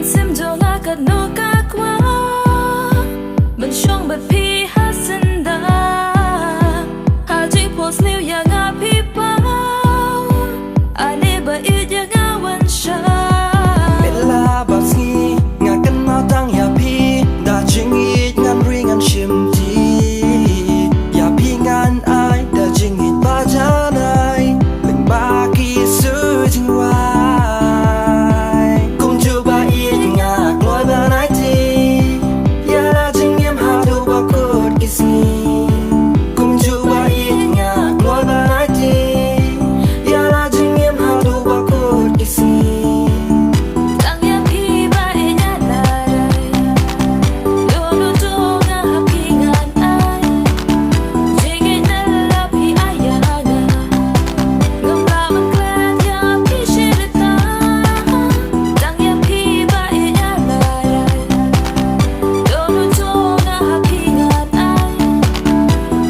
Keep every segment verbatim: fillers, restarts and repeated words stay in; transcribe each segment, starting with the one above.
Sim jong nga katno ka kwah ban shong bad phi ha syndah. Ha jingphohsniew ïa nga phi paw, ane ba ïeit ïa nga wan shai. Bit la bad sngi nga kynmaw tang ïa phi. Da jingïeit ngan ri ngan shim ti. Ïa phi ngan ai da jingïeit ba janai. Lyngba ki su jingrwai. Kumjuh ba ïeit nga kloi ban ai ti. Ïa la jingim haduh ba kut ki sngi. Kumjuh ba ïeit nga kloi ban ai ti. Ïa la jingim haduh ba kut ki sngi. Tang ïa phi ba ïeit nga la rai. Ïoh lut jong nga ha phi ngan ai. Jingïeit na la phi ai ïa nga. Ngam lah ban klet ïa phi shi rta. Tang ïa phi ba ïeit nga la rai. Ïoh lut jong nga ha phi ngan ai.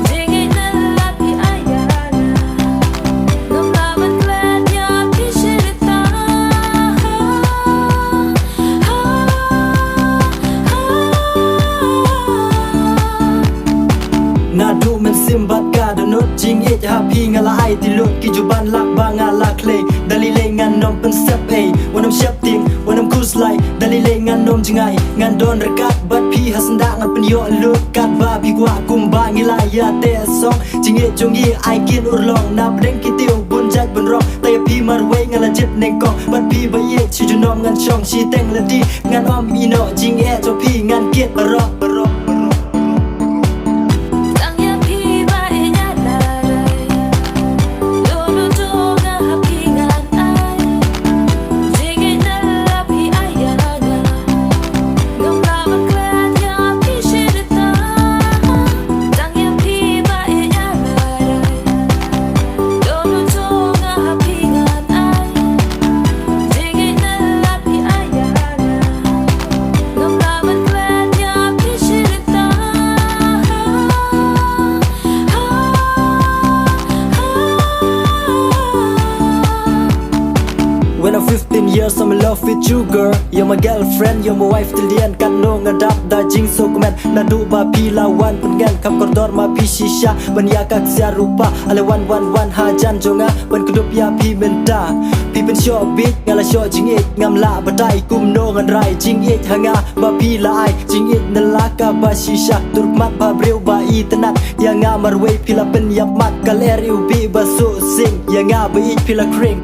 Jingïeit na la phi ai ïa nga. Ngam lah ban klet ïa phi shi rta. Naduh mynsiem bad ka dohnud jingïeit ha phi nga la ai ti lut ki juh ban lak ba nga la khlei. Da lei lei ngan ym pynsep ei, wat nym sheptieng, wat nym khuslai. Da lei lei ngan ym jngai, ngan don ryngkat bad phi ha syndah ngan pynïoh lut katba phi kwah kumba ngi la ïateh song. Jingïeit jong ngi ai kyrpang urlong na pdeng ki tiew bun jait bun rong. Tang ïa phi marwei nga la jied nyngkong bad phi ba ïeit shi junom ngan shong shiteng lynti. Ngan ym ïehnoh jingeh jong phi ngan kit baroh baroh. Tang ïa phi ba ïeit nga la rai. Ïoh lut jong nga ha phi ngan ai. Jingïeit na la phi ai ïa nga. Ngam lah ban klet ïa phi shi rta. Tang ïa phi ba ïeit nga la rai. Ïoh lut jong nga ha phi ngan ai. Jingïeit na la phi ai ïa nga. Ngam lah ban klet ïa phi shi rta. When I'm fifteen years, I'm in love with you, girl. You're my girlfriend, you're my wife till the end. Katno nga dap da jingsngewkmen. Naduh ba phi la wan pynngen, kham kordor ma phi shisha. Ban ïa ka ksiar rupa, ale wan wan wan hajan jong nga. Ban kdup ïa phi mynta. Phi pynshoh bieit, nga la shoh jingïeit. Ngam lah batai kumno ngan rai jingïeit ha nga. Ba phi la ai jingïeit na la ka ba shisha. Dur khmat ba briew ba itynnad. Ïa nga marwei phi la pynïap mat. Ka lyer iwbih ba suh sing. Ïa nga ba ïeit phi la khring.